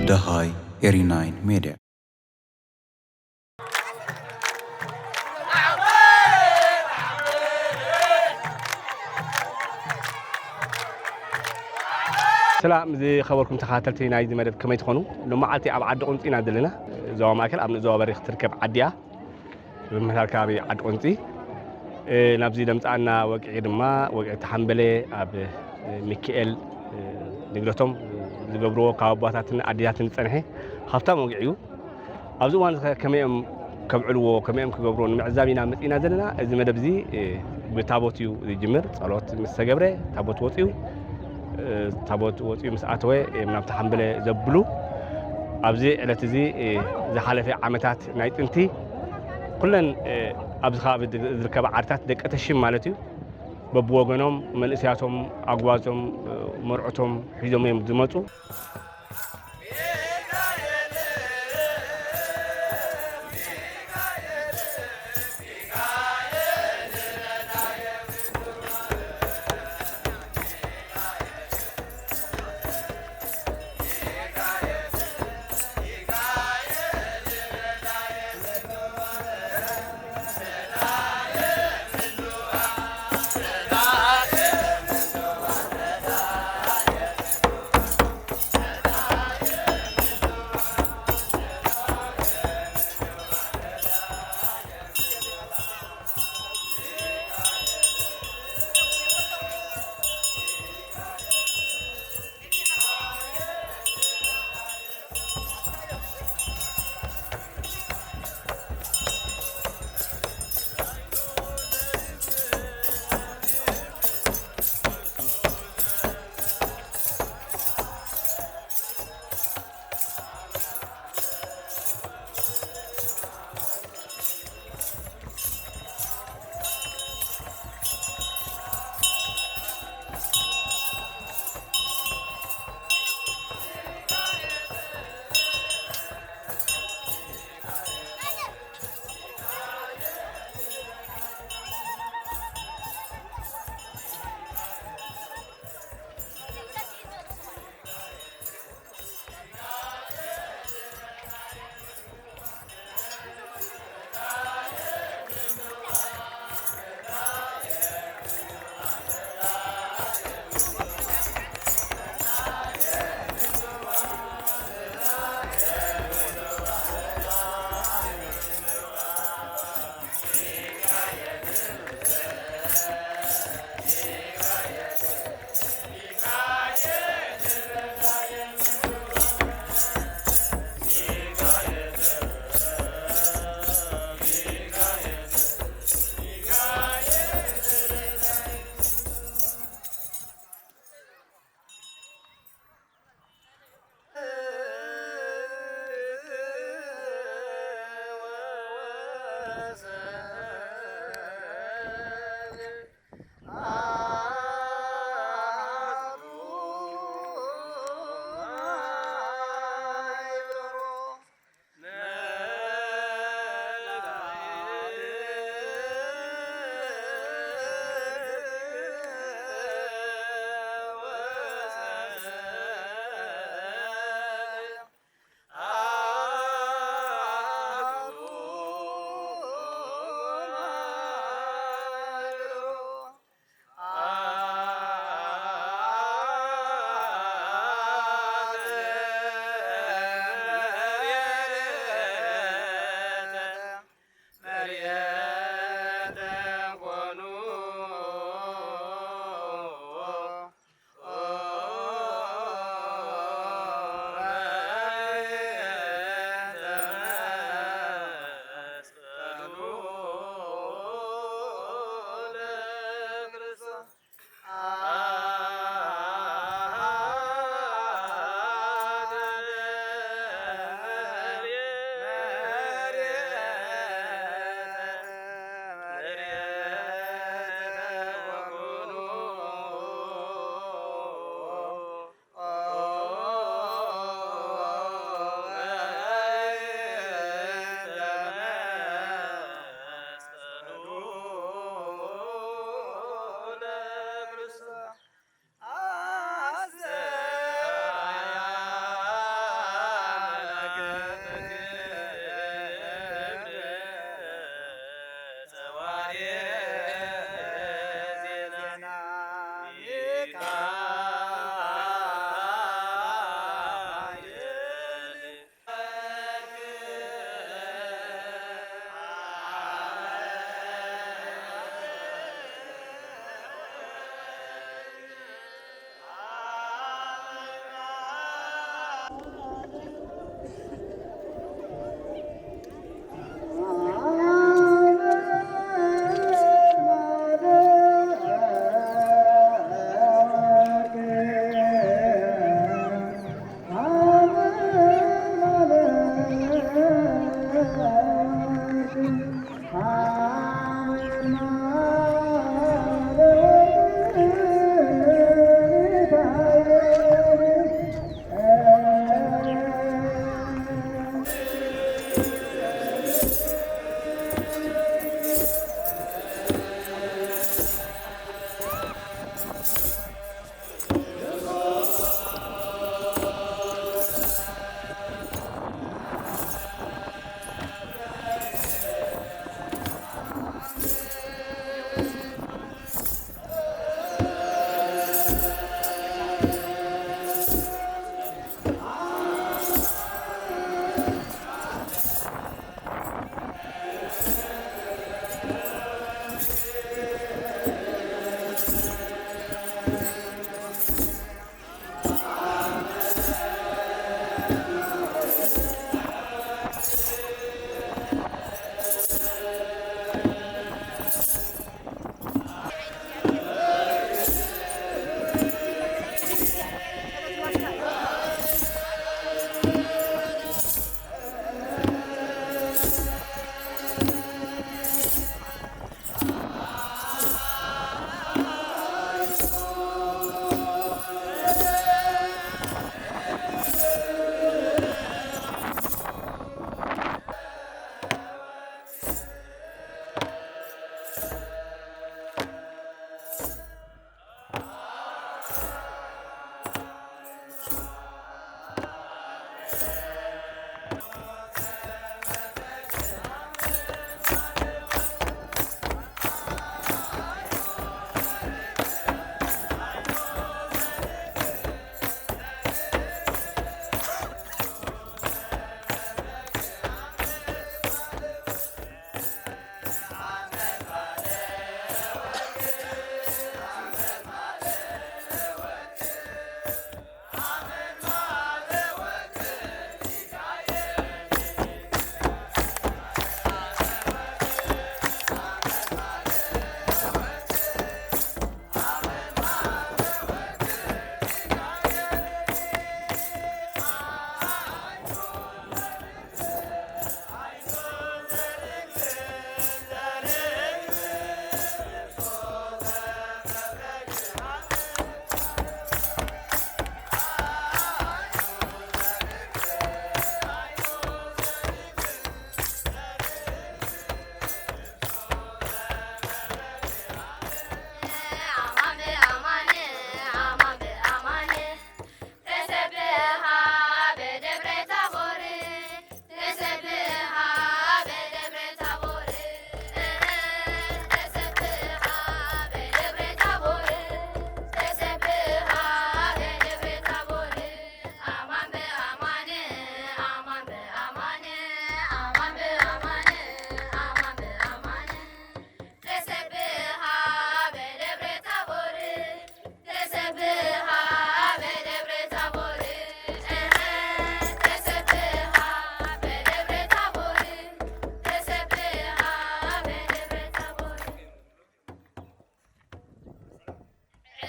ደሃይ ኤሪ ናይን ሜድያ። ሰላም ዝኸበርኩም ተኸታተልቲ ናይዚ መደብ፣ ከመይ ትኾኑ? ሎመዓልቲ ኣብ ዓዲ ቁንጺ ኢና ዘለና። ዞባ ማእከል ኣብ ንዞባ በሪኽ ትርከብ ዓዲ እያ። ብምሕላል ከባቢ ዓዲ ቁንጺ፣ እ፣ ናብዚ ለምጻኣና ወግዒ ድማ ወግዒ ተሓምበለ ኣብ፣ እ፣ ሚካኤል፣ እ፣ ንግደቶም ዝገብርዎ ካብ ኣቦታትን ኣዴታትን ዝጸንሐ ሃብታም ወግዒ እዩ። ኣብዚ እዋን እዚ ከ-፣ ከመይ እዮም ከብዕልዎ፣ ከመይ እዮም ክገብርዎ ንምዕዛብ ኢና መጺእና ዘለና። እዚ መደብ እዚ፣ እ፣ ብታቦት እዩ ዝጅምር። ጸሎት ምስ ተገብረ ታቦት ወጺኡ፣ እ፣ ታቦት ወጺኡ ምስ ኣተወ እዮም ናብቲ ሓምበለ ዘብሉ። ኣብዚ ዕለት እዚ፣ እ፣ ዝሓለፈ ዓመታት ናይ ጥንቲ ኩለን፣ እ፣ ኣብዚ ከባቢ ድ-፣ ዝርከባ ዓድታት ደቂ ተሽም ማለት እዩ፣ በብወገኖም መንእሰያቶም፣ ኣጉባዞም፣ እ፣ መርዑቶም ሒዞም እዮም ዝመጹ።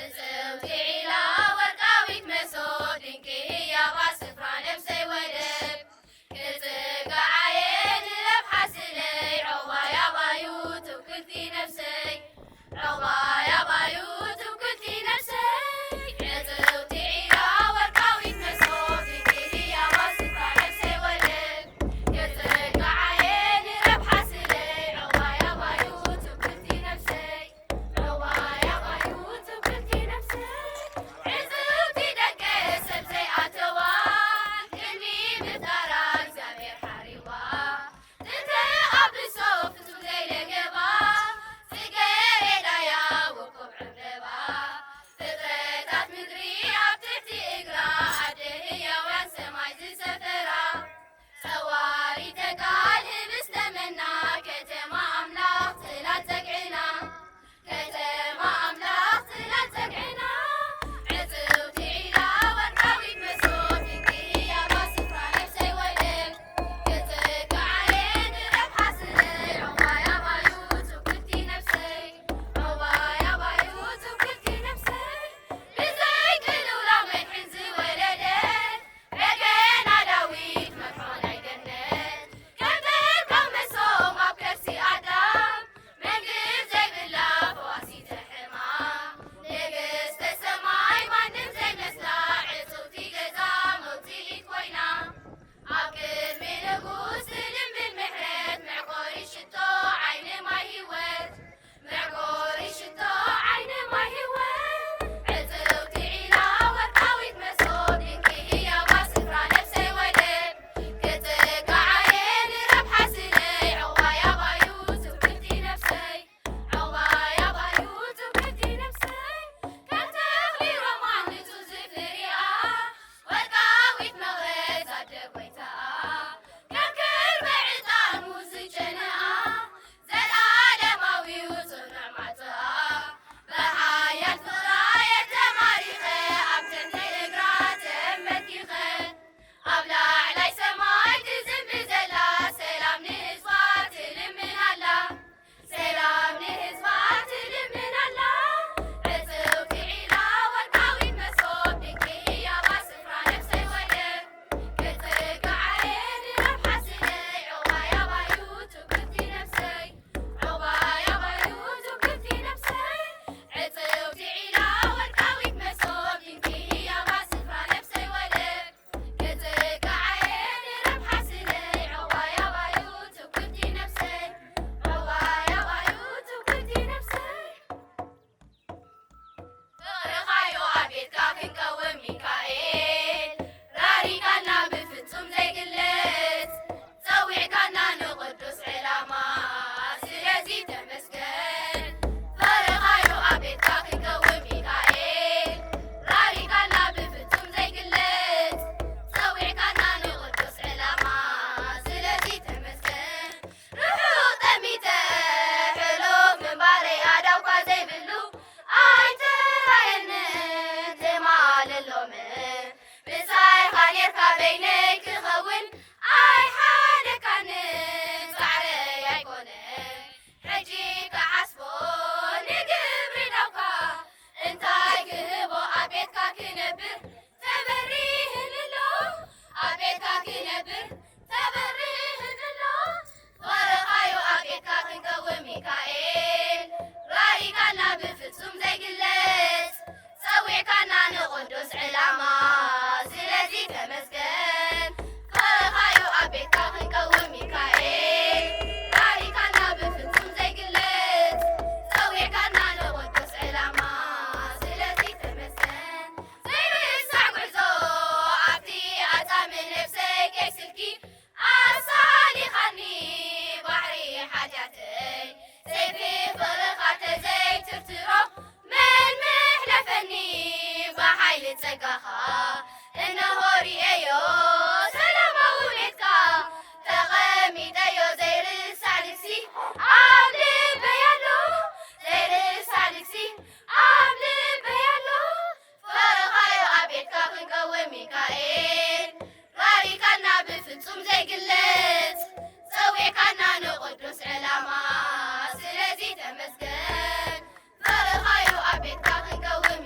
እጽውቲ ዒላ ወርቃዊት መሶብ ድንቂ ህያባ ስፍራ ነፍሰይ ወደብ። ክጽግዓየ ንረብሓ ስለይ ዑቕባይ ኣባዩ ትውክልቲ ነፍሰይ። ዑቕባይ ኣባዩ ትውክልቲ ነፍሰይ። እጽውቲ ዒላ ወርቃዊት መሶብ ድንቂ ህያባ ስፍራ ነፍሰይ ወደብ። ክጽግዓየ ንረብሓ ስለይ ዑቕባይ ኣባዩ ትውክልቲ ነፍሰይ። ጸዋሪተ ቃል ህብስተ መና ከተማ ኣምላኽ ጽላት ጸግዕና። ከተማ ኣምላኽ ጽላት ጸግዕና። ዕጽውቲ ዒላ ወርቃዊት መሶብ ድንቂ ህያባ ስፍራ ነፍሰይ ወደብ። ክጽግዓየ ንረብሓ ስለይ ዑቕባይ ኣባዩ ትውክልቲ ነፍሰይ። ዑቕባይ ኣባዩ ትውክልቲ ነፍሰይ። ብዘይ ቅልውላው መድሕን ዝወለደት በገና ዳዊት መርሖ ናይ ገነት። ከም ተርካው መሶብ ኣብ ከርሲ ኣዳም መንግብ ዘይብላ ፈዋሲተ ሕማም። ንግስተ ሰማይ ማንም ዘይመስላ ዕጽውቲ ገዛ መውጽኢት ኮይና። ኣብ ቅድሚ ንጉስ ትልምን ምሕረት መዕቆሪ ሽቶ ዓይኒ ማይ ህይወት። መዕቆሪ ሽቶ ዓይኒ ማይ ህይወት። ዕጽውቲ ዒላ ወርቃዊት መሶብ ድንቂ ህያባ ስፍራ ነፍሰይ ወደብ። ክጽግዓየ ንረብሓ ስለይ ዑቕባይ ኣባዩ ትውክልቲ ነፍሰይ። ዑቕባይ ኣባዩ ትውክልቲ ነፍሰይ። ከም ተኽሊ ሮማን ንጹህ ዝፍሪኣ ወርቃዊት መቕረዝ ኣደ ጐይታኣ። ከም ከርበ ዕጣን ሙዝ ዝጨነኣ ዘላለማዊው ጽኑዕ ማዕጾኣ። ብሓያል ፍቕራ እየ ተማሪኸ ኣብ ክንዲ እግራ ተመኪኸ። ኣብ ላዕላይ ሰማይ ትዝንቢ ዘላ ሰላም ንህዝባ ትልምን ኣላ። ሰላም ንህዝባ ትልምን ኣላ። ዕጽውቲ ዒላ ወርቃዊት መሶብ ድንቂ ህያባ ስፍራ ነፍሰይ ወደብ። ክጽግዓየ ንረብሓ ስለይ ዑቕባይ ኣባዩ ትውክልቲ ነፍሰይ። ዑቕባይ ኣባዩ ትውክልቲ ነፍሰይ። ዕጽውቲ ዒላ ወርቃዊት መሶብ ድንቂ ህያባ ስፍራ ነፍሰይ ወደብ። ክጽግዓየ ንረብሓ ስለይ ዑቕባይ ኣባዩ ትውክልቲ ነፍሰይ። ዑቕባይ ኣባዩ ትውክልቲ ነፍሰይ። ፍቕርኻዮ ኣብ ቤትካ ክንቀውም ሚካኤል። ራሪካና ብፍጹም ዘይግለጽ። ጸዊዕካና ንቕዱስ ዕላማ ስለዚ ተመስገን። ፍቕርኻዮ ኣብ ቤትካ ክንቀውም ሚካኤል። ራሪካና ብፍጹም ዘይግለጽ። ጸዊዕካና ንቕዱስ ዕላማ ስለዚ ተመስገን። ርሑቕ ጠሚተ ሕሉፍ ምንባረይ ኣዳውካ ዘይብሉ ኣይተራየንን ትማል ሎምን። ምሳይኻ ኔርካ በይነይ ክኸውን ኣይሓደካንን ጻዕረይ ኣይኮነ ሕጂ ክሓስቦ ንግብሪ ዳውካ እንታይ ክህቦ ኣብ ቤትካ ክነብር ተበሪህኒ ኣሎ ኣብ ቤትካ ክነብር ተበሪህኒ ኣሎ። ፍቕርኻዩ ኣብ ቤትካ ክንቀውም ሚካኤል ራኢካና ብፍጹም ዘይግለጽ ጸዊዕካና ንቕዱስ ዕላማ ስለዚ ተመስገን። ፍቕርኻዩ ኣብ ቤትካ ክንቀውም ሚካኤል ራኢካና ብፍጹም ዘይግለጽ ጸዊዕካና ንቕዱስ ዕላማ ስለዚ ተመስገን። ዘይርሳዕ ጉዕዞ ኣብቲ ኣጻሚ ነብሰይ ከይስልኪ ኣሳሊኻኒ ባሕሪ ሓጢኣተይ ሰይፊ ፍቕርኻ ተዘይትርትሮ መን ምሕለፈኒ ብሓይሊ ጸጋኻ እነሆ ርእየዮ ሰላማዊ ቤትካ ተቐሚጠዮ ዘይርሳዕ ልግሲ ኣብ ልበይ ኣሎ ዘይርሳዕ ልግሲ ኣብ ልበይ ኣሎ ፍቕርኻዩ ኣብ ቤትካ ክንቀውም ሚካኤል ራሪካና ብፍጹም ዘይግለጽ ጸዊዕካና ንቕዱስ ዕላማ ስለዚ ተመስገን ፍቕርኻዩ ኣብ ቤትካ ክንቀውም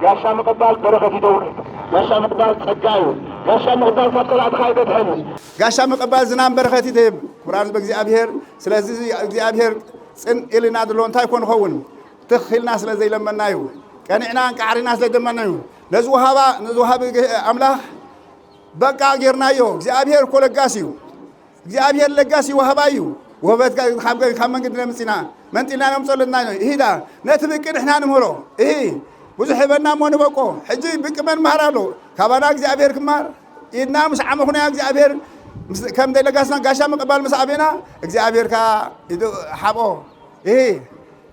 ጋሻ ምቕባል በረኸት እዩ። ጋሻ ምቕባል ጸጋ እዩ። ጋሻ ምቕባል ካብ ጸላእትኻ ይገድሕን። ጋሻ ምቕባል ዝናም በረኸት እዩ ትህብ። ክቡራን ህዝበ እግዚኣብሔር፣ ስለዚ እግዚኣብሔር ጽን ኢልና ዘሎ እንታይ ኮን ኸውን? ትኽ ኢልና ስለ ዘይለመና እዩ። ቀኒዕና እንቃዕሪና ስለ ደመና እዩ። ነዚ ወሃባ፣ ነዚ ወሃቢ ኣምላኽ በቃ ጌርናዮ። እግዚኣብሔር እኮ ለጋስ እዩ። እግዚኣብሔር ለጋሲ ወሃባይ እዩ። ውህበት ካብ፣ ካብ መንገዲ ነምጽና መንጢልና ነምጾ ኣለና። ይሂዳ ነቲ ብቂ ንሕና ንምህሮ። ይሂ ብዙሕ ህበና እሞ ንበቆ። ሕጂ ብቂ መን መሃር ኣሎ? ካባና እግዚኣብሔር ክማር ኢድና ምስ ዓመኹና እግዚኣብሔር ምስ፣ ከም ደይ ለጋስና ጋሻ ምቕባል ምስ ኣቤና እግዚኣብሔር ከኣ ኢዱ ሓቦ። ይሂ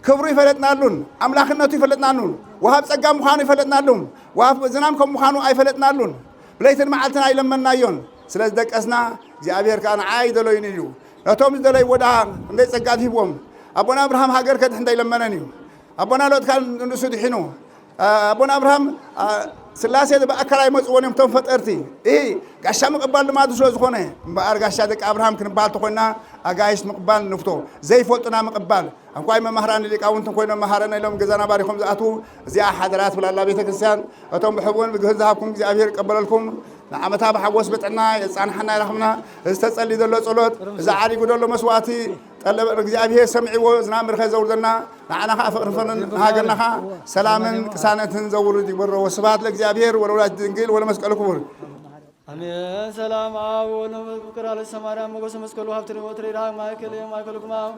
ክብሩ ይፈለጥናሉን ኣምላኽነቱ ይፈለጥናሉን ወሃብ ጸጋ ምዃኑ ይፈለጥናሉን ወሃብ ዝናም ከም ምዃኑ ኣይፈለጥናሉን። ብለይትን መዓልትን ኣይለመናዮን። ስለ ዝደቀስና እግዚኣብሔር ከኣ ንዓይ ደለዩኒ እዩ። ነቶም ዝደለይዎ ደኣ ክንደይ ጸጋ ሂብዎም። ኣቦና ኣብርሃም ሃገር ከድሕን ኣይለመነን እዩ። ኣቦና ሎጥ ከኣ ንሱ ድሒኑ። ኣቦና ኣብርሃም ስላሴ ብኣካል ኣይመጽዎን እዮም እቶም ፈጠርቲ። እ ጋሻ ምቕባል ልማዱ ስለ ዝኾነ እምበኣር ጋሻ ደቂ ኣብርሃም ክንበሃል ተኾይና ኣጋይሽ ምቕባል ንፍቶ ዘይፈልጡና ምቕባል። ኣንኳይ መማህራን ሊቃውንትን ኮይኖም መሃረና ኢሎም ገዛና ባሪኾም ዝኣትዉ፣ እዚኣ ሓደራ ትብል ኣላ ቤተ ክርስቲያን። እቶም ብሕቡን ብግህን ዝሃብኩም እግዚኣብሔር ይቀበለልኩም። ንዓመታ ብሓጎስ ብጥዕና የጻንሓና ይረኽብና። እዚ ተጸሊ ዘሎ ጸሎት፣ እዚ ዓሪጉ ዘሎ መስዋዕቲ ጠለበ እግዚኣብሔር ሰሚዕዎ ዝናብ ምርኸ ዘውርደና። ንዓና ኸዓ ፍቕርን ፍቕርን ንሃገርና ኸዓ ሰላምን ቅሳነትን ዘውርድ ይግበሮ። ወስብሐት ለእግዚኣብሔር ወለወላዲቱ ድንግል ወለመስቀሉ ክቡር። ኣሜን። ሰላም ኣብ ወወልድ ወመንፈስ ቅዱስ። ቅዱስ ቃል ሰማርያ ሞገሰ መስቀሉ ሀብትሪ ወትሪ ራግ ማእከል ማእከልኩም ኣብ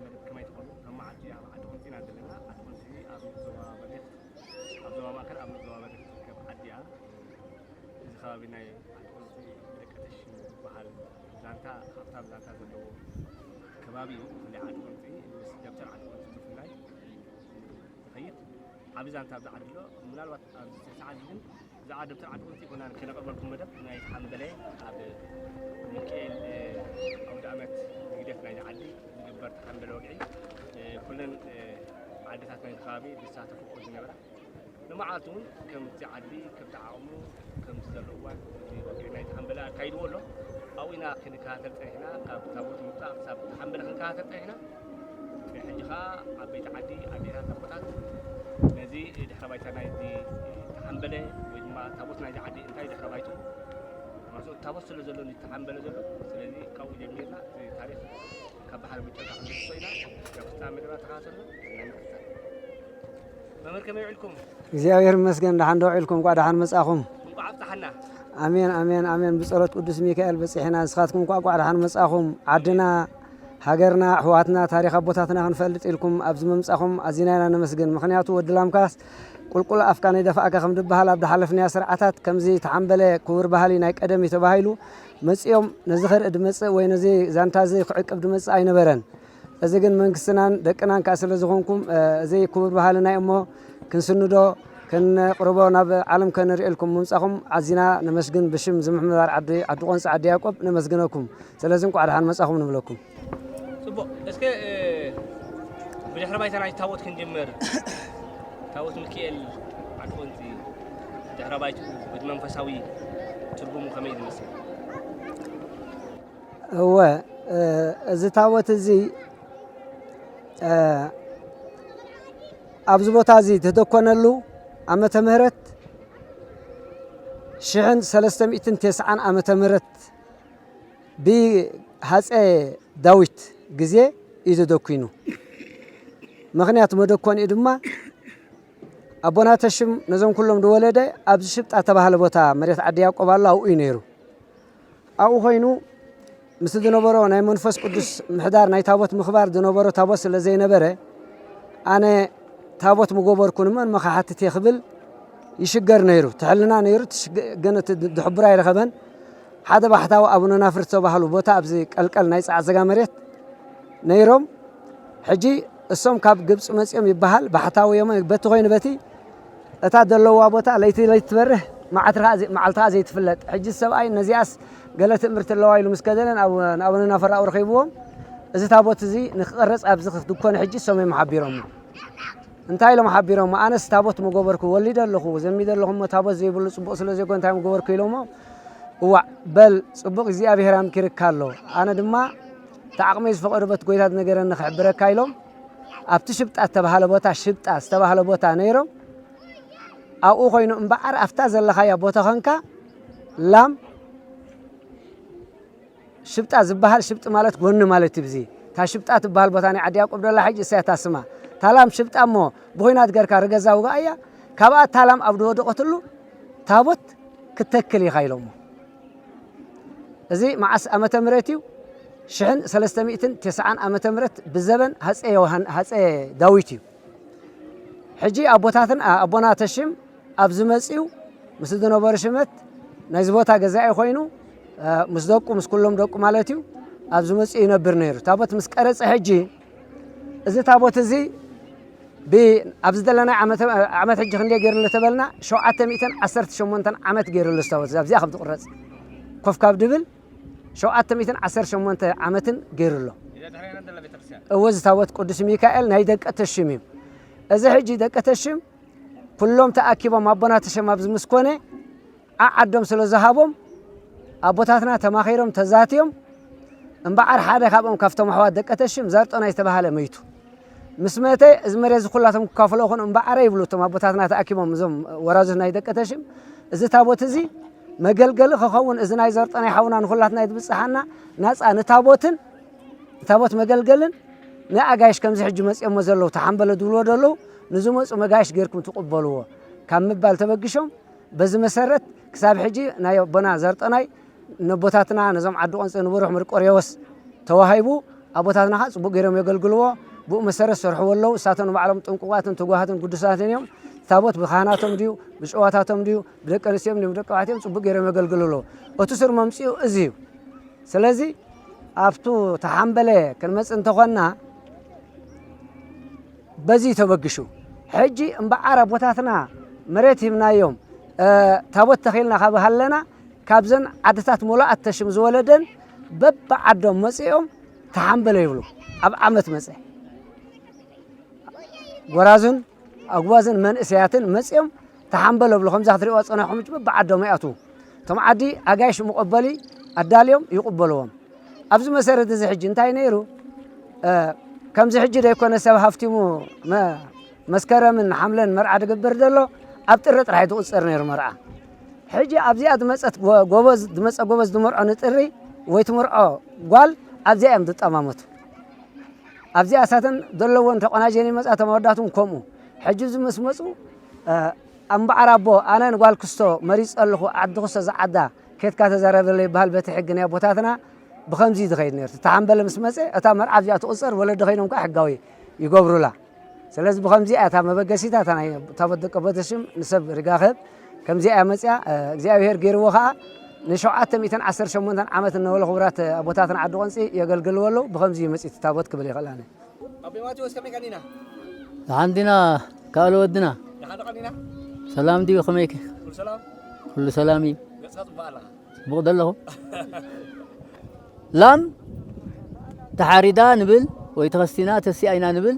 መደብ ከመይ ትኾኑ? ከም መዓልቲ ኣብ ዓዲ ቁንጺ ኢና ዘለና። ዓዲ ቁንጺ ኣብ ዞባ በሪኽ፣ ኣብ ዞባ ማእከል፣ ኣብ ዞባ በሪኽ ትርከብ ዓዲ እያ። እዚ ከባቢ ናይ ዓዲ ቁንጺ ደቂ ተሽም ዝበሃል ዛንታ፣ ሃብታም ዛንታ ዘለዎ ከባቢ እዩ። ብፍላይ ዓዲ ቁንጺ ምስ ደብተር ዓዲ ቁንጺ ብፍላይ ዝኸይድ ዓቢ ዛንታ ኣብዚ ዓዲ ኣሎ። ምናልባት ኣብዚ ሰዓት ግን ብዛዕባ ደብተር ዓዲ ቁንጺ ይኮና ከነቕርበልኩም መደብ ናይ ተሓምበለ ኣብ ሚካኤል፣ እ፣ ኣውደ ኣመት ንግደት ናይዚ ዓዲ ዝግበር ተሓምበለ ወግዒ፣ እ፣ ኩለን፣ እ፣ ዓድታት ናይቲ ከባቢ ዝሳተፍኦ ዝነበራ ንመዓልቲ እውን ከምቲ ዓዲ ከምቲ ዓቕሙ ከምቲ ዘሎ እዋን እቲ ወግዒ ናይ ተሓምበለ ኣካይድዎ ኣሎ። ኣብኡ ኢና ክንከታተል ጸኒሕና። ካብ ታቦት ምውጻእ ክሳብ ተሓምበለ ክንከታተል ጸኒሕና። ሕጂ ኸኣ ዓበይቲ ዓዲ፣ ኣዴታት፣ ኣቦታት ነዚ ድሕረ ባይታ ናይዚ ተሓምበለ ወይ ድማ ታቦት ናይዚ ዓዲ እንታይ ድሕረ ባይቱ፣ ምኽንያቱ ታቦት ስለ ዘሎ ተሓምበለ ዘሎ። ስለዚ ካብኡ ጀሚርና እቲ ታሪኽ ካብ ባሕሪ ምጨቃ ክንድምስሶ ኢና። ናብ ፍጻመ መደብና ተኸታተሉ። ሰናይ ምክትታል። መምህር ከመይ ውዒልኩም? እግዚኣብሔር ይመስገን፣ ደሓን ዶ ውዒልኩም? እንቋዕ ደሓን መጻኹም። እንቋዕ ኣብጽሓና። ኣሜን፣ ኣሜን፣ ኣሜን። ብጸሎት ቅዱስ ሚካኤል በጺሕና፣ ንስኻትኩም እንቋዕ፣ እንቋዕ ደሓን መጻኹም። ዓድና፣ ሃገርና፣ ኣሕዋትና፣ ታሪኽ ኣቦታትና ክንፈልጥ ኢልኩም ኣብዚ ምምጻኹም ኣዚና ኢና ነመስግን። ምኽንያቱ ወዲ ላምካስ ቁልቁል ኣፍካ ነይደፋእካ ከም ዝበሃል ኣብ ዝሓለፍናዮ ስርዓታት ከምዚ ተሓምበለ ክቡር ባህሊ ናይ ቀደም እዩ ተባሂሉ መጺኦም ነዚ ክርኢ ዝመጽእ ወይ ነዚ ዛንታ እዚ ክዕቅብ ዝመጽእ ኣይነበረን። እዚ ግን መንግስትናን ደቅናን ከኣ ስለ ዝኾንኩም፣ እ፣ እዚ ክቡር ባህልና እዩ እሞ ክንስንዶ፣ ከነቕርቦ፣ ናብ ዓለም ከነርእየልኩም ምምጻኹም ኣዚና ነመስግን። ብሽም እዚ ምምሕዳር ዓዲ፣ ዓዲ ቆንጻ ዓዲ ያዕቆብ ነመስግነኩም። ስለዚ እንቋዕ ደሓን መጻኹም ንብለኩም። ጽቡቕ። እስከ፣ እ፣ ብድሕረ ባይታ ናይ ታቦት ክንጅምር። ታቦት ሚካኤል ዓዲ ቆንጺ ድሕረ ባይትኡ፣ እቲ መንፈሳዊ ትርጉሙ ከመይ ዝመስል? እወ፣ እ፣ እዚ ታቦት እዚ፣ እ፣ ኣብዚ ቦታ እዚ ዝተደኮነሉ ዓመተ ምህረት ሽሕን ሰለስተ ሚእትን ተስዓን ዓመተ ምህረት ብሃፀ ዳዊት ግዜ እዩ ተደኩኑ። ምኽንያት መደኮኒኡ ድማ ኣቦና ተሽም ነዞም ኩሎም ዝወለደ ኣብዚ ሽብጣ ተባህለ ቦታ መሬት ዓዲ ያዕቆብ ኣሎ፣ ኣብኡ እዩ ነይሩ። ኣብኡ ኮይኑ ምስቲ ዝነበሮ ናይ መንፈስ ቅዱስ ምሕዳር ናይ ታቦት ምኽባር ዝነበሮ ታቦት ስለ ዘይነበረ፣ ኣነ ታቦት ምጎበርኩ ንመን መኻሓትት እየ ክብል ይሽገር ነይሩ። ትሕልና ነይሩ፣ ትሽገ-፣ ግን እቲ ድ-፣ ድሕቡር ኣይረኸበን። ሓደ ባሕታዊ ኣቡነ ናፍር ዝተባህሉ ቦታ ኣብዚ ቀልቀል ናይ ጸዓት ዘጋ መሬት ነይሮም። ሕጂ እሶም ካብ ግብጺ መጺኦም ይበሃል፣ ባሕታዊ እዮም። በቲ ኮይኑ በቲ እታ ዘለዋ ቦታ ለይቲ ለይቲ ትበርህ፣ መዓልቲ ኸኣ ዘ-፣ መዓልቲ ኸኣ ዘይትፍለጥ። ሕጂ ሰብኣይ ነዚኣስ ገለ ትእምርቲ ኣለዋ ኢሉ ምስ ከደለ ንኣቡ-፣ ንኣቡነ ናፈር ኣረኺብዎም፣ እዚ ታቦት እዚ ንክቕረጽ ኣብዚ ክትድኮን ሕጂ እሶም እዮም ሓቢሮሞ። እንታይ ኢሎም ሓቢሮሞ? ኣነስ ታቦት ምገበርኩ፣ ወሊደ ኣለኹ፣ ዘሚደ ኣለኹ እሞ ታቦት ዘይብሉ ጽቡቕ ስለ ዘይኮነ እንታይ ምገበርኩ ኢሎሞ። እዋእ በል ጽቡቕ እግዚኣብሔር ኣምኪርካ ኣሎ። ኣነ ድማ እቲ ዓቕመይ ዝፈቐዶ በቲ ጎይታ ዝነገረኒ ክሕብረካ ኢሎም ኣብቲ ሽብጣ ዝተባህለ ቦታ፣ ሽብጣ ዝተባህለ ቦታ ነይሮም። ኣብኡ ኮይኑ እምበዓር ኣብታ ዘለኻያ ቦታ ኾንካ ላም ሽብጣ ዝበሃል፣ ሽብጢ ማለት ጎኒ ማለት እዩ። ብዚ እታ ሽብጣ ትበሃል ቦታ ናይ ዓዲ ያዕቆብ ደላ ሕጂ እሳ እያ እታ ስማ። እታ ላም ሽብጣ እሞ ብኹናት ገርካ ርገዛ ውግኣያ፣ ካብኣ እታ ላም ኣብ ዝወደቐትሉ ታቦት ክትተክል ኢኻ ኢሎሞ። እዚ መዓስ ዓመተ ምህረት እዩ? ሽሕን ሰለስተ ሚእትን ተስዓን ዓመተ ምህረት ብዘበን ሃፀ ዮሃን-፣ ሃፀ ዳዊት እዩ። ሕጂ ኣቦታትን፣ ኣ-፣ ኣቦና ተሽም ኣብ ዝመጽኡ ምስ ዝነበሩ ሽመት ናይዚ ቦታ ገዛኢ ኮይኑ፣ ኣ፣ ምስ ደቁ፣ ምስ ኩሎም ደቁ ማለት እዩ፣ ኣብ ዝመጽኡ ይነብር ነይሩ። ታቦት ምስ ቀረጸ ሕጂ እዚ ታቦት እዚ ብ-፣ ኣብዚ ዘለናዮ ዓመተ-፣ ዓመት ሕጂ ክንደይ ገይሩሉ ተበልና፣ ሸውዓተ ሚእትን ዓሰርተ ሸሞንተን ዓመት ገይሩሉ እዚ ታቦት እዚ ኣብዚኣ ከም ዝቕረጽ ኮፍ ካብ ድብል ሸውዓተ ሚእትን ዓሰርተ ሸሞንተ ዓመትን ገይሩ ኣሎ። እወ፣ እዚ ታቦት ቅዱስ ሚካኤል ናይ ደቂ ተሽም እዩ። እዚ ሕጂ ደቂ ተሽም ኩሎም ተኣኪቦም ኣቦና ተሽም ኣብዚ ምስ ኮነ ዓዓዶም ስለ ዝሃቦም ኣቦታትና ተማኺሮም ተዛትዮም እምበዓር ሓደ ካብኦም ካብቶም ኣሕዋት ደቂ ተሽም ዘርጦናይ ዝተባህለ መይቱ። ምስ መተ እዚ መሬት እዚ ኩላቶም ክካፍሎ ይኹን እምበዓረ ይብሉ እቶም ኣቦታትና ተኣኪቦም እዞም ወራዙት ናይ ደቂ ተሽም። እዚ ታቦት እዚ መገልገሊ ክኸውን እዚ ናይ ዘርጦናይ ሓውና ንኹላትና ይትብጽሓና ናጻ ንታቦትን ንታቦት መገልገልን ንኣጋይሽ ከምዚ ሕጂ መጺኦሞ ዘለዉ ተሓምበለ ዝብልዎ ዘለዉ ንዝመጹ መጋይሽ ጌርኩም ትቕበልዎ ካብ ምባል ተበግሾም በዚ መሰረት ክሳብ ሕጂ ናይ ኣቦና ዘርጦናይ ነቦታትና ነዞም ዓዲ ቆንፀ ንብሩህ መርቆሬዎስ ተዋሂቡ ኣቦታትና ከዓ ፅቡቅ ገይሮም የገልግልዎ። ብኡ መሰረት ሰርሕዎ ኣለዉ። እሳቶም ንባዕሎም ጥንቁቃትን ትጉሃትን ግዱሳትን እዮም። ታቦት ብካህናቶም ድዩ፣ ብጨዋታቶም ድዩ፣ ብደቂ ኣንስቲዮም ድዩ፣ ብደቂ ተባዕትዮም ፅቡቅ ገይሮም የገልግሉ ኣለዉ። እቲ ስር መምፅኡ እዚ እዩ። ስለዚ ኣብቱ ተሓምበለ ክንመፅእ እንተኾንና በዚ ተበግሹ። ሕጂ እምበዓር ኣቦታትና መሬት ሂብናዮም፣ እ፣ ታቦት ተኺልና ካብ ሃለና፣ ካብዘን ዓድታት መሉኣት ተሽም ዝወለደን በብዓዶም መፂኦም ተሓምበለ ይብሉ። ኣብ ዓመት መፀ ጎራዙን ኣጉባዝን መንእሰያትን መፂኦም ተሓምበለ ይብሉ። ከምዛ ክትሪእዋ ዝፀናሕኩም ሕጂ በብዓዶም ይኣትዉ። እቶም ዓዲ ኣጋይሽ መቐበሊ ኣዳልዮም ይቕበልዎም። ኣብዚ መሰረት እዚ ሕጂ እንታይ ነይሩ? እ፣ ከምዚ ሕጂ ደይኮነ ሰብ ሃፍቲሙ መ-፣ መስከረምን ሓምለን መርዓ ዝግበር ዘሎ ኣብ ጥሪ ጥራሕ እዩ ዝቑፀር ነይሩ መርዓ። ሕጂ ኣብዚኣ ዝመፀት ጎ-፣ ጎበዝ፣ ዝመፀ ጎበዝ ዝመርዖ ንጥሪ ወይ ትመርዖ ጓል ኣብዚኣ እዮም ዝጠማመቱ። ኣብዚኣ እሳተን ዘለዎን ተቆናጀን ይመፃ፣ ተመወዳቱን ከምኡ። ሕጂ እዚ ምስ መፁ፣ እ፣ ኣምበዓር ኣቦ፣ ኣነ ንጓል ክስቶ መሪፀ ኣለኹ፣ ዓዲ ክስቶ ዝዓዳ፣ ኬድካ ተዛረበለይ ይበሃል በቲ ሕጊ ናይ ኣቦታትና። ብኸምዚ እዩ ዝኸይድ ነይሩ። እቲ ተሓምበለ ምስ መፀ፣ እታ መርዓ ኣብዚኣ ትቑፀር፣ ወለዲ ኸይኖም ከዓ ሕጋዊ ይገብሩላ። ስለዚ ብኸምዚ እያ እታ መበገሲታ፣ እታ ናይ ታቦት ደቂ ኣቦተ ሽም ንሰብ ርጋኸብ ከምዚ እያ መፅያ። እ፣ እግዚኣብሔር ገይርዎ ከዓ ንሸውዓተ ሚእትን ዓሰርተ ሸሞንተን ዓመት እነበሎ ክቡራት ኣቦታትና ዓዲ ቆንፂ የገልግልዎ ኣለዉ። ብኸምዚ እዩ መፅእ እቲ ታቦት ክብል ይኽእል ኣነ። ኣቦይ ማቴዎስ ከመይ ቀኒና? ደሓን ዲና ካልእ ወድና? ደሓን ዶ ቀኒና? ሰላም ድዩ? ከመይ ከ? ኩሉ ሰላም? ኩሉ ሰላም እዩ። ገጽካ ጽቡቕ ኣለኻ። ጽቡቕ ዶ ኣለኹ? ላም ተሓሪዳ ንብል ወይ ተኸስቲና ተሲኣ ኢና ንብል።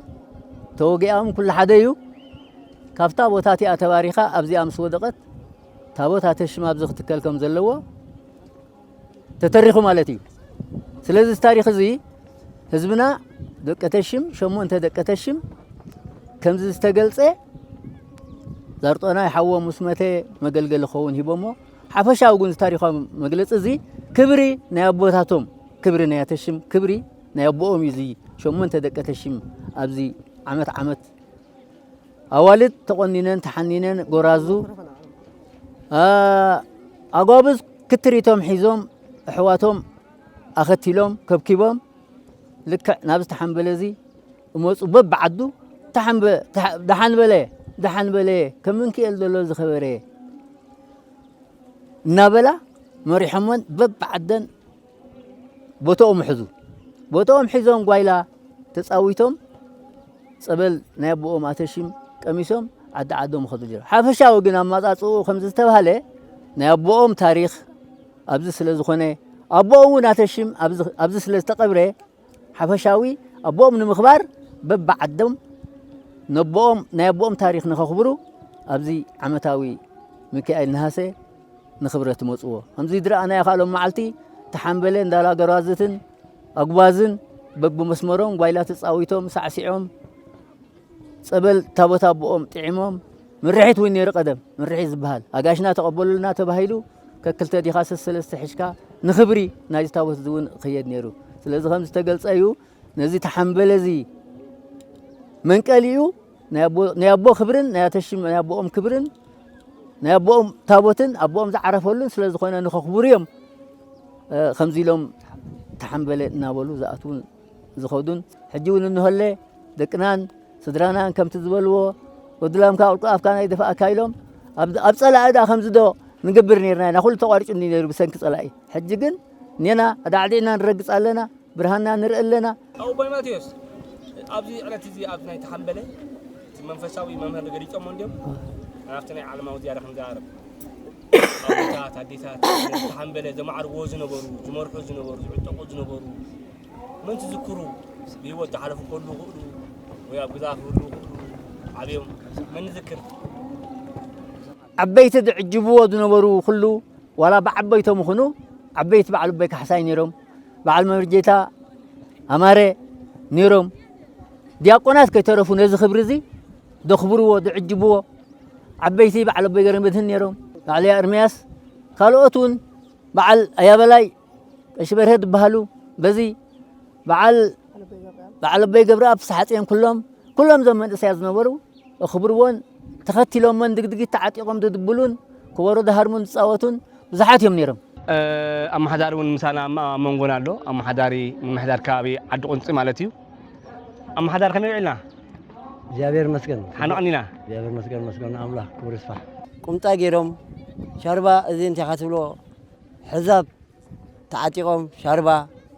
ተወጊኣም ኩሉ ሓደ እዩ። ካብታ ቦታ እቲኣ ተባሪኻ ኣብዚኣ ምስ ወደቐት ታቦት ኣተሽም ኣብዚ ክትከል ከም ዘለዎ ተተሪኹ ማለት እዩ። ስለዚ እዚ ታሪኽ እዚ ህዝብና ደቂ ተሽም፣ ሸሞንተ ደቂ ተሽም ከምዚ ዝተገልጸ ዛርጦናይ ሓዎም ምስ መተ መገልገሊ ክኸውን ሂቦሞ። ሓፈሻዊ ግን እዚ ታሪኻዊ መግለጺ እዚ ክብሪ ናይ ኣቦታቶም፣ ክብሪ ናይ ተሽም፣ ክብሪ ናይ ኣቦኦም እዩ። እዚ ሸሞንተ ደቂ ተሽም ኣብዚ ዓመት ዓመት ኣዋልድ ተቖኒነን ተሓኒነን ጎራዙ፣ ኣ-፣ ኣጓብዝ ክትሪቶም ሒዞም ኣሕዋቶም ኣኸቲሎም ከብኪቦም ልክዕ ናብዚ ተሓምበለ እዚ እመፁ። በብዓዱ ተሓምበ-፣ ተሓ-፣ ደሓን በለ፣ ደሓን በለ፣ ከም ምንክኤል ዘሎ ዝኸበረ እናበላ መሪሖመን በብዓደን ቦታኦም ሕዙ። ቦታኦም ሒዞም ጓይላ ተጻዊቶም ጸበል ናይ ኣቦኦም ኣተሺም ቀሚሶም ዓዲ ዓዶም ይኸዱ ነይሮም። ሓፈሻዊ ግን ኣመጻጽኡ ከምዚ ዝተባህለ ናይ ኣቦኦም ታሪኽ ኣብዚ ስለ ዝኾነ፣ ኣቦኦም እውን ኣተሺም ኣብዚ፣ ኣብዚ ስለ ዝተቐብረ፣ ሓፈሻዊ ኣቦኦም ንምኽባር በብዓዶም ነቦኦም፣ ናይ ኣቦኦም ታሪኽ ንኸኽብሩ ኣብዚ ዓመታዊ ሚካኤል ነሃሰ ንኽብረት ይመጽዎ። ከምዚ ዝረኣናዮ ካልኦም መዓልቲ ተሓምበለ እንዳላገራዝትን ኣጉባዝን በብመስመሮም ጓይላ ተጻዊቶም ሳዕሲዖም ጸበል ታቦት ኣቦኦም ጥዒሞም ምርሒት እውን ነይሩ። ቀደም ምርሒት ዝበሃል ኣጋሽና ተቐበሉልና ተባሂሉ ከክልተ ዲኻ ሰሰለስተ ሒዝካ ንኽብሪ ናይዚ ታቦት እዚ እውን ይኸየድ ነይሩ። ስለዚ ከም ዝተገልጸ እዩ። ነዚ ተሓምበለ እዚ መንቀሊኡ ናይ ኣቦ፣ ናይ ኣቦ ክብርን ናይ ኣተሽም ናይ ኣቦኦም ክብርን ናይ ኣቦኦም ታቦትን ኣቦኦም ዝዓረፈሉን ስለ ዝኾነ ንኸኽብሩ እዮም፣ እ፣ ከምዚ ኢሎም ተሓምበለ እናበሉ ዝኣትዉን ዝኸዱን። ሕጂ እውን እንሆለ ደቅናን ስድራናን ከምቲ ዝበልዎ ወዲ ላምካ ቁልቁል ኣፍካ ናይ ደፋእካ ኢሎም ኣብ፣ ኣብ ጸላኢ ደኣ ከምዚ ዶ ንገብር ነይርና ኢና። ኩሉ ተቋሪጹ እንዲ ነይሩ ብሰንኪ ጸላኢ። ሕጂ ግን ኔና ኣዳዕዲዕና ንረግጽ ኣለና። ብርሃንና ንርኢ ኣለና። ኣቦይ ማቴዎስ፣ ኣብዚ ዕለት እዚ ኣብዚ ናይ ተሓምበለ እቲ መንፈሳዊ መምህር ገሊጾሞ እንድዮም። ናብቲ ናይ ዓለማዊ ዝያዳ ክንዛረብ። ኣቦታት፣ ኣዴታት፣ ተሓምበለ ዘማዕርዎ ዝነበሩ፣ ዝመርሑ ዝነበሩ፣ ዝዕጠቑ ዝነበሩ፣ መን ትዝክሩ? ብህይወት ዝሓለፉ ክህሉ ይኽእሉ፣ ወይ ኣብ ግዛ ክህሉ ይኽእሉ፣ ዓብዮም መን ንዝክር? ዓበይቲ ዝዕጅብዎ ዝነበሩ ኩሉ ዋላ ብዓበይቶም ይኹኑ ዓበይቲ በዓል ኣቦይ ካሕሳይ ነይሮም፣ በዓል መርጌታ ኣማረ ነይሮም። ዲያቆናት ከይተረፉ ነዚ ክብሪ እዚ ዘኽብርዎ፣ ዝዕጅብዎ ዓበይቲ በዓል ኣቦይ ገረመድህን ነይሮም፣ በዓል ኤርምያስ፣ ካልኦት እውን በዓል ኣያበላይ ቀሺ በርሀ ዝበሃሉ፣ በዚ በዓል፣ በዓል ኣቦይ ገብረኣብ ፍስሓጽዮን፣ ኩሎም፣ ኩሎም እዞም መንእሰያት ዝነበሩ ኣኽብርዎን ተኸቲሎሞን ድግድጊት ተዓጢቖም ዝድብሉን ከበሮ ዝሃርሙን ዝጻወቱን ብዙሓት እዮም ነይሮም። ኣመሓዳሪ እውን ምሳና ኣብ መንጎና ኣሎ። ኣመሓዳሪ ምምሕዳር ከባቢ ዓዲ ቁንፂ ማለት እዩ። ኣመሓዳሪ ከመይ ውዒልና? እግዚኣብሔር ይመስገን። ሓንቕኒና። እግዚኣብሔር ይመስገን፣ መስገን ኣምላኽ ክብሩ ይስፋሕ። ቁምጣ ገይሮም ሻርባ እዚ እንታይ ኢኻ ትብሎ ሕዛብ ተዓጢቖም ሻርባ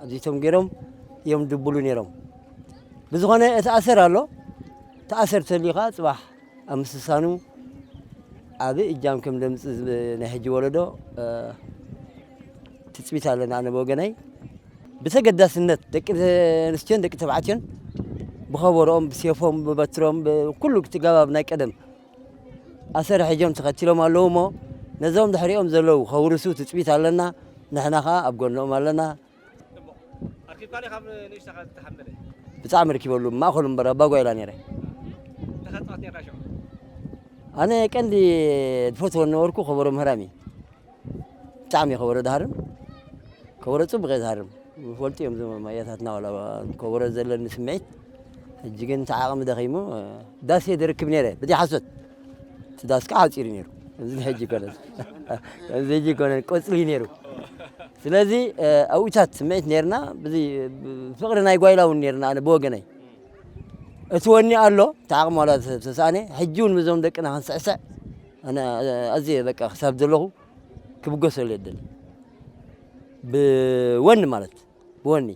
ኣዚቶም ገይሮም እዮም ድብሉ ነይሮም። ብዝኾነ እቲ ኣሰር ኣሎ። እቲ ኣሰር ተልዩ ከዓ ፅባሕ ኣብ ምስሳኑ ዓቢ እጃም ከም ደምፅእ ዝብ- ናይ ሕጂ ወለዶ ትፅቢት ኣለና። ኣነ ብወገነይ ብተገዳስነት ደቂ ኣንስትዮን ደቂ ተባዕትዮን ብኸበሮኦም ብሴፎም ብበትሮም ብኩሉ ክትጋባብ ናይ ቀደም ኣሰር ሕጆም ተኸቲሎም ኣለዉ እሞ ነዞም ድሕሪኦም ዘለዉ ከውርሱ ትፅቢት ኣለና። ንሕና ከዓ ኣብ ጎኖም ኣለና። ኣርኪብካ ካብ ንእሽተኻ ዝተሓመለ ብጣዕሚ ርኪበሉ ማእኸሉ እምበር ኣባጓይላ ነይረ። ተኸፃት ነርካ ሽዑ ኣነ ቀንዲ ዝፈትዎ ነበርኩ ከበሮ ምህራም እዩ። ብጣዕሚ ከበሮ ዝሃርም ከበሮ ፅቡቅ እየ ዝሃርም። ፈልጡ እዮም እዞም ኣያታትና ዋላ ከበሮ ዘለኒ ስምዒት። ሕጂ ግን እቲ ዓቕሚ ደኺሙ ዳስ እየ ዝርክብ ነይረ ብዘይ ሓሶት። እቲ ዳስ ከዓ ሓፂሩ ነይሩ። እዚ ሕጂ ይኮነን እዚ ሕጂ ይኮነን ቆፅሊ ነይሩ። ስለዚ ኣብኡታት ስምዒት ነርና። ፍቅሪ ናይ ጓይላ እውን ነርና። ኣነ ብወገነይ እቲ ወኒ ኣሎ እቲ ዓቕሚ ዋላ ተሰኣነ ሕጂ እውን ምዞም ደቅና ክንስዕስዕ ኣነ ኣዝየ በቃ ክሳብ ዘለኹ ክብገሰሉ የደሊ። ብወኒ ማለት ብወኒ።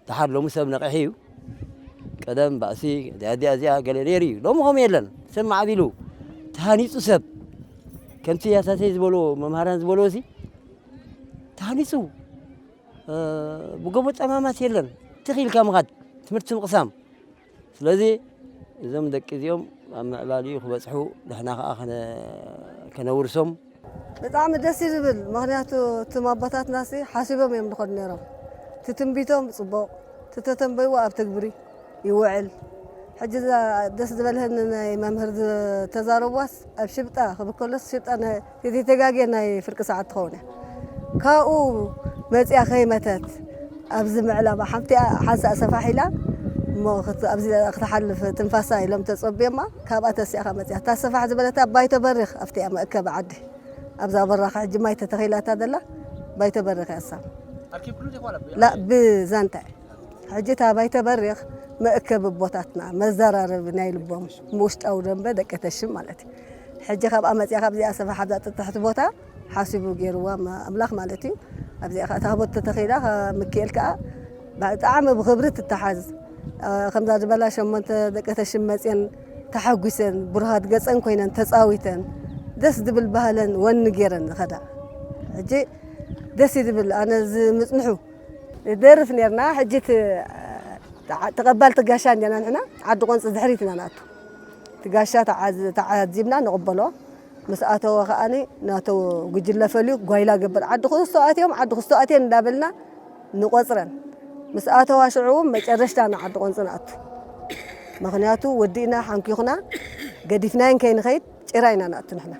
ደሓር ሎሚ ሰብ ነቒሑ እዩ። ቀደም ባእሲ እዚኣ እዚኣ እዚኣ ገለ ነይሩ እዩ። ሎሚ ከምኡ የለን። ሰብ ማዕቢሉ ተሃኒፁ ሰብ ከምቲ ያታተይ ዝበልዎ መምሃራን ዝበልዎ ሲ ተሃኒፁ ብጎቦ ጠማማት የለን። ትኽ ኢልካ ምኻድ ትምህርቲ ምቕሳም ስለዚ እዞም ደቂ እዚኦም ኣብ ምዕባሊኡ ክበፅሑ ንሕና ከዓ ከነውርሶም። ብጣዕሚ ደስ እዩ ዝብል። ምክንያቱ እቶም ኣቦታትና ሲ ሓሲቦም እዮም ዝኸዱ ነይሮም። እቲ ትንቢቶም ፅቡቕ፣ እቲ ተተንበይዎ ኣብ ተግብሪ ይውዕል። ሕጂ እዛ ደስ ዝበልህኒ ናይ መምህር ዝተዛረብዋስ ኣብ ሽብጣ ክብል ከሎስ ሽብጣ ናይ ዘይተጋግየ ናይ ፍርቂ ሰዓት ትኸውን እያ። ካብኡ መፅያ ከይመተት ኣብዚ ምዕላባ ሓንቲ ሓንሳእ ሰፋሕ ኢላ እሞ ክት- ኣብዚ ክትሓልፍ ትንፋሳ ኢሎም ተፀብዮማ ካብኣ ተሲኣኻ መፅያ እታ ሰፋሕ ዝበለታ ባይቶ በሪኽ ኣብቲኣ መእከቢ ዓዲ ኣብዛ በራኻ ሕጂ ማይ ተተኺላታ ዘላ ባይቶ በሪኽ እያ እሳ ላ ብዛንታ ሕጂ እታ ባይቶ በሪኽ መእከቢ ኣቦታትና መዘራረቢ ናይ ልቦም ምውሽጣዊ ደንበ ደቂ ተሽም ማለት እዩ ሕጂ ካብኣ መፅያ ካብዚኣ ሰፋሕ ኣብዛ ጥጥሕቲ ቦታ ሓሲቡ ገይርዋ ኣምላኽ ማለት እዩ። ኣብዚኣ ከዓ ታቦት ተተኺላ ምክኤል ከዓ ብጣዕሚ ብኽብሪ ትተሓዝ። ከምዛ ዝበላ ሸሞንተ ደቂ ተሽም መፅየን ተሓጒሰን ብሩሃት ገፀን ኮይነን ተፃዊተን ደስ ዝብል ባህለን ወኒ ገይረን ዝኸዳ። ሕጂ ደስ እዩ ዝብል ኣነ ዝምፅንሑ ንደርፍ ነርና ሕጂ ተቐባልቲ ጋሻ እንዲና ንሕና ዓዲ ቆንፂ ድሕሪት ኢና ንኣቱ። እቲ ጋሻ ተዓዚብና ንቕበሎ። ምስ ኣተወ ከዓኒ ናቶ ጉጅለ ፈልዩ ጓይላ ገብር ዓዲ ክስቶ ኣትዮም ዓዲ ክስቶ ኣትየን እንዳበልና ንቆፅረን። ምስ ኣተዋ ሽዑ እውን መጨረሽታ ንዓዲ ቆንፂ ንኣቱ። ምክንያቱ ወዲእና ሓንኪኹና ገዲፍናየን ከይንኸይድ ጭራ ኢና ንኣቱ ንሕና።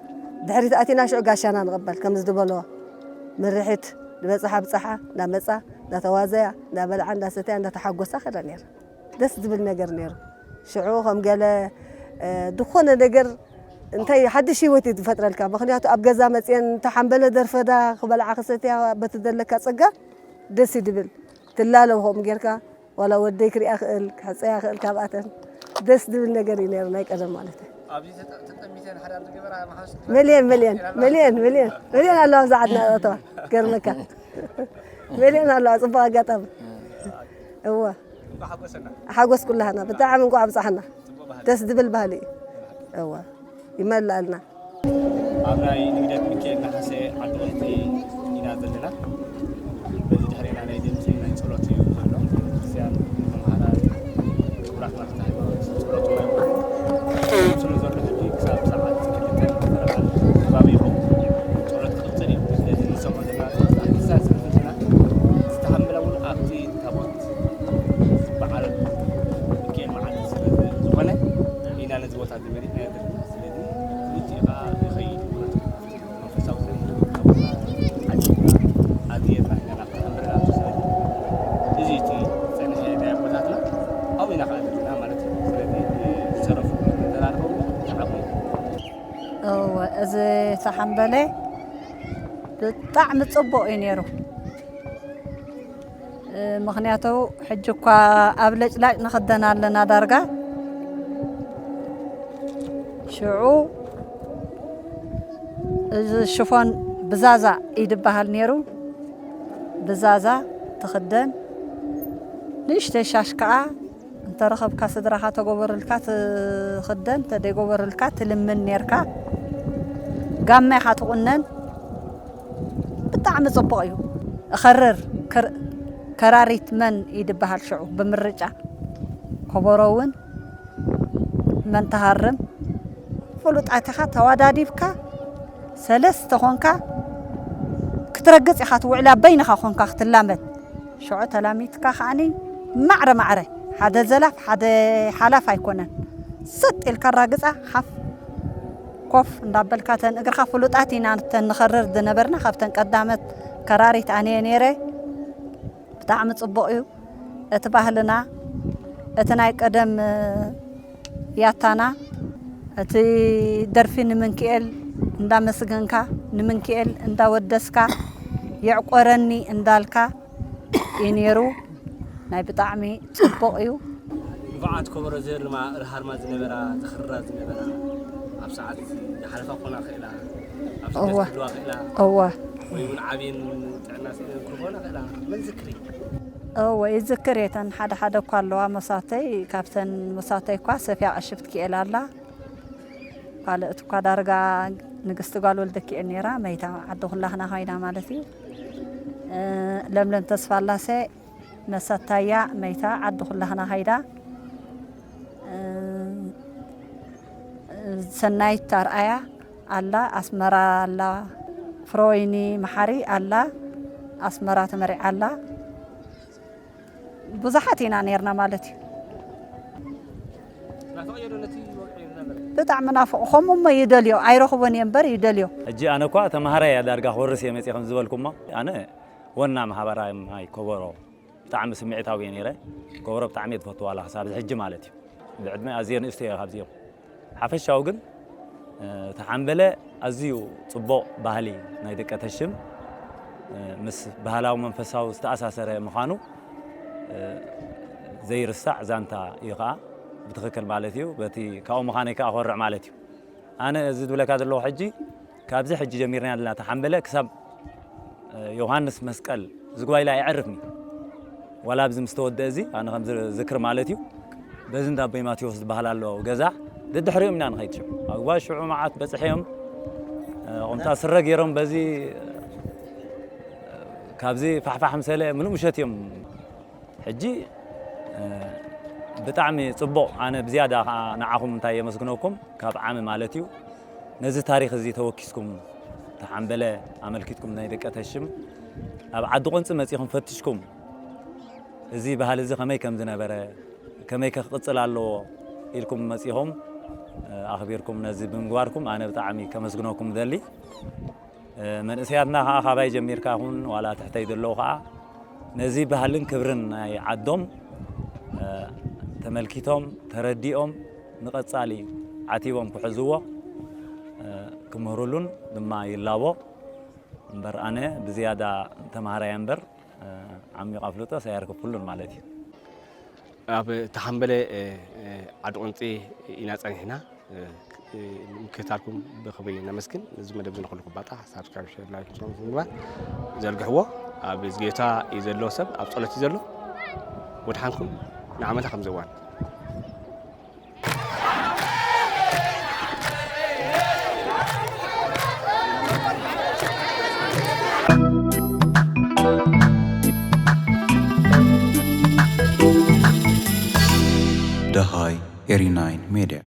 ድሕሪት ኣቲና ሽዑ ጋሻና ንቕበል ከምዚ ዝበለዋ ምርሒት ዝበፅሓ ብፅሓ እንዳመፃ እንዳተዋዘያ እንዳበልዓ እንዳሰተያ እንዳተሓጎሳ ከዳ ነይረን። ደስ ዝብል ነገር ነይሩ። ሽዑ ከም ገለ ዝኾነ ነገር እንታይ ሓድሽ ህይወት እዩ ዝፈጥረልካ። ምክንያቱ ኣብ ገዛ መፅየን ተሓንበለ ደርፈዳ ክበልዓ ክሰትያ በቲ ዘለካ ፀጋ ደስ እዩ ድብል። ትላለው ከምኡ ጌርካ ዋላ ወደይ ክሪኣ ክእል ክሕፀያ ክእል ካብኣተን ደስ ዝብል ነገር እዩ ነይሩ ናይ ቀደም ማለት እዩ። ኣብዚ ተጠ- ተጠሚተን ሓዳር ዝገበራ መሓዙት መልየን መልየን መልየን መልየን መልየን ኣለዋ ኣብዚ ዓድና ኣተዋ ገርመካ መልየን ኣለዋ ፅቡቅ ኣጋጣሚ እወ እንኳ ሓጎሰና ሓጎስ ኩላህና ብጣዕሚ እንኳዕ ኣብፃሕና ፅቡቅ ባህል ደስ ዝብል ባህሊ እዩ እወ ይመላልና ኣብ ናይ ንግደት ሚካኤል ነሓሰ ዓዲ ቁንቲ ኢና ዘለና። በዚ ድሕሬና ናይ ድምፂ ናይ ፀሎት እዩ ዘሎ። ክርስትያን መምሃራን ክቡራት መራሕቲ ሃይማኖት ፀሎት እውን ስለ ዘሎ ሕጂ ክሳብ ሰዓት ክልተን ፈረቓን ከባቢ ይኸውን። ጸሎት ክቕጽል እዩ። ስለዚ ንሰምዖ ዘለና ጸሎት ኣርኪሳ ስለ ዘለና ዝተሓመለ እውን ኣብቲ ታቦት በዓል ሚካኤል መዓልቲ ስለ ዝኾነ ኢና ነዚ ቦታ እዚ መሪጽናዮ ዘለና። ስለዚ ክልቲኡ ከኣ ይኸይድ እዩ ማለት እዩ። መንፈሳዊ ዓቂብና ኣድየብና ኢና ናብቲ መንበሪ ንኣቱ። ስለዚ እዚ እቲ ዝጸንሐ ናይ ኣቦታትና ኣብኡ ኢና ከኣ ዘለና ማለት እዩ። ስለዚ ዝተረፉ ተራርቦም ዝዓቕሙ እወ፣ እዚ ተሓምበለ ብጣዕሚ ጽቡቕ እዩ ነይሩ። እ፣ ምኽንያቱ ሕጂ እኳ ኣብ ለጭላጭ ንኽደን ኣለና ዳርጋ። ሽዑ እዚ ሽፎን ብዛዛ እዩ ዝበሃል ነይሩ። ብዛዛ ትኽደን። ንእሽተይ ሻሽ ከኣ እንተረኸብካ ስድራኻ ተጎበርልካ ትኽደን፣ ተደይጎበርልካ ትልምን ነርካ። ጋማ ኢኻ ትቑነን። ብጣዕሚ ጽቡቕ እዩ። እኸርር ክር-፣ ከራሪት መን እዩ ዝበሃል ሽዑ ብምርጫ። ከበሮ እውን መን ትሃርም ፍሉጣት ኢኻ። ተዋዳዲብካ ሰለስተ ኾንካ ክትረግጽ ኢኻ ትውዕላ፣ በይንኻ ኾንካ ክትላመድ። ሽዑ ተላሚትካ ከዓኒ ማዕረ ማዕረ፣ ሓደ ዘላፍ ሓደ ሓላፍ ኣይኮነን። ሰጥ ኢልካ ራግጻ፣ ሓፍ ኮፍ እንዳበልካ፣ ተን እግርኻ ፍሉጣት ኢና፣ ተን ንኸርር ዝነበርና ካብተን ቀዳመት ከራሪት ኣነ እየ ነይረ። ብጣዕሚ ጽቡቕ እዩ እቲ ባህልና፣ እቲ ናይ ቀደም ያታና፣ እቲ ደርፊ ንምንክኤል እንዳመስገንካ፣ ንምንክኤል እንዳወደስካ፣ የዕቆረኒ እንዳልካ እዩ ነይሩ። ናይ ብጣዕሚ ጽቡቕ እዩ። ንፉዓት ከበሮ ዝህርማ፣ ዝሃርማ ዝነበራ፣ ዝኽርራ ዝነበራ፣ ኣብ ሰዓት ዝሓለፋ ክኾና ይኽእላ፣ ኣብ ስደት እወ። ክህልዋ ይኽእላ፣ እወ። ወይ እውን ዓብየን ጥዕና ስኢነን ክኾና ይኽእላ። መን ዝክሪ? እወ፣ ይዝክር እየ። እተን ሓደ ሓደ እኳ ኣለዋ መሳተይ፣ ካብተን መሳተይ እኳ ሰፍያ ቀሺ ትክኤል ኣላ። ካልኦት እኳ ዳርጋ ንግስቲ ጓል ወልደኪኤል ነይራ፣ መይታ ዓዲ ኩላህና ኮይና ማለት እዩ። እ፣ ለምለም ተስፋላሴ መሰታያ መይታ ዓዲ ኩላህና ከይዳ። እ፣ ሰናይት ኣርኣያ ኣላ፣ ኣስመራ ኣላ፣ ፍሮይኒ መሓሪ ኣላ፣ ኣስመራ ተመሪዓ ኣላ። ብዙሓት ኢና ነርና ማለት እዩ። ናፍቕዮ ዶ ነቲ ወግዒ ዝነበረ? ብጣዕሚ ናፍቕ፣ ከምኡ እሞ ይደልዮ፣ ኣይረኽቦን እየ እምበር ይደልዮ። ሕጂ ኣነ እኳ ተማሃራይ እያ ዳርጋ ክወርስ እየ መፅእ ከም ዝበልኩሞ፣ ኣነ ወና ማሕበራዊ ናይ ከበሮ ብጣዕሚ ስምዒታዊ እየ ነይረ። ከበሮ ብጣዕሚ እየ ዝፈትዋ፣ ዋላ ክሳብ እዚ ሕጂ ማለት እዩ። ብዕድመ ኣዝየ ንእሽቶ እየ ካብዚኦም። ሓፈሻዊ ግን፣ እ፣ ተሓምበለ ኣዝዩ ጽቡቕ ባህሊ ናይ ደቂ ተሽም፣ እ፣ ምስ ባህላዊ መንፈሳዊ ዝተኣሳሰረ ምዃኑ፣ እ፣ ዘይርሳዕ ዛንታ እዩ ከኣ ብትኽክል ማለት እዩ። በቲ ካብኡ ምዃነይ ከኣ ኮርዕ ማለት እዩ። ኣነ እዚ ዝብለካ ዘለኹ ሕጂ፣ ካብዚ ሕጂ ጀሚርና ዘለና ተሓምበለ ክሳብ፣ እ፣ ዮሃንስ መስቀል ዝግባይላ ኣይዕርፍኒ። ዋላ ኣብዚ ምስ ተወደአ እዚ፣ ኣነ ከም ዝክር ማለት እዩ፣ በዚ እንዳ ኣቦይ ማቴዎስ ዝበሃል ኣሎ ገዛ፣ ደድሕሪኦም ኢና ንኸይድ። ሽዑ ኣግባ ሽዑ መዓት በጽሐዮም፣ እ፣ ቁምጣ ስረ ገይሮም በዚ፣ እ፣ ካብዚ ፋሕፋሕ ምሰለ ምሉእ ምሸት እዮም። ሕጂ፣ እ፣ ብጣዕሚ ጽቡቕ። ኣነ ብዝያዳ ኸዓ ንዓኹም እንታይ የመስግነኩም፣ ካብ ዓሚ ማለት እዩ፣ ነዚ ታሪኽ እዚ ተወኪስኩም፣ ተሓምበለ ኣመልኪትኩም ናይ ደቂ ተሽም ኣብ ዓዲ ቁንጺ መጺኹም ፈትሽኩም፣ እዚ ባህሊ እዚ ከመይ ከም ዝነበረ፣ ከመይ ከ ክቕጽል ኣለዎ ኢልኩም መጺኹም፣ እ፣ ኣኽቢርኩም ነዚ ብምግባርኩም ኣነ ብጣዕሚ ከመስግነኩም እደሊ። እ፣ መንእሰያትና ኸዓ ካባይ ጀሚርካ ኹን ዋላ ትሕተይ ዘለዉ ኸዓ ነዚ ባህልን ክብርን ናይ ዓዶም፣ እ፣ ተመልኪቶም፣ ተረዲኦም፣ ንቐጻሊ ዓቲቦም ክሕዝዎ፣ እ፣ ክምህሩሉን ድማ ይላቦ። እምበር ኣነ ብዝያዳ ተማሃራይ እምበር፣ እ፣ ዓሚቕ ኣፍልጦ ሳይርከብኩሉን ማለት እዩ። ኣብ ተሓምበለ፣ እ፣ እ፣ ዓዲ ቁንጺ ኢና ጸኒሕና። እ፣ እ፣ ምክትታልኩም ብኽብሪ ነመስግን። ነዚ መደብ እዚ ንኹሉ ክባጣ ሳብስክራይብ፣ ሼር፣ ላይክ ምግባር ዘርግሕዎ። ኣብ ዝጌታ እዩ ዘሎ፣ ሰብ ኣብ ጸሎት እዩ ዘሎ። ወድሓንኩም ንዓመታ ከም ዘዋን። ደሃይ ኤሪ ናይን ሜድያ።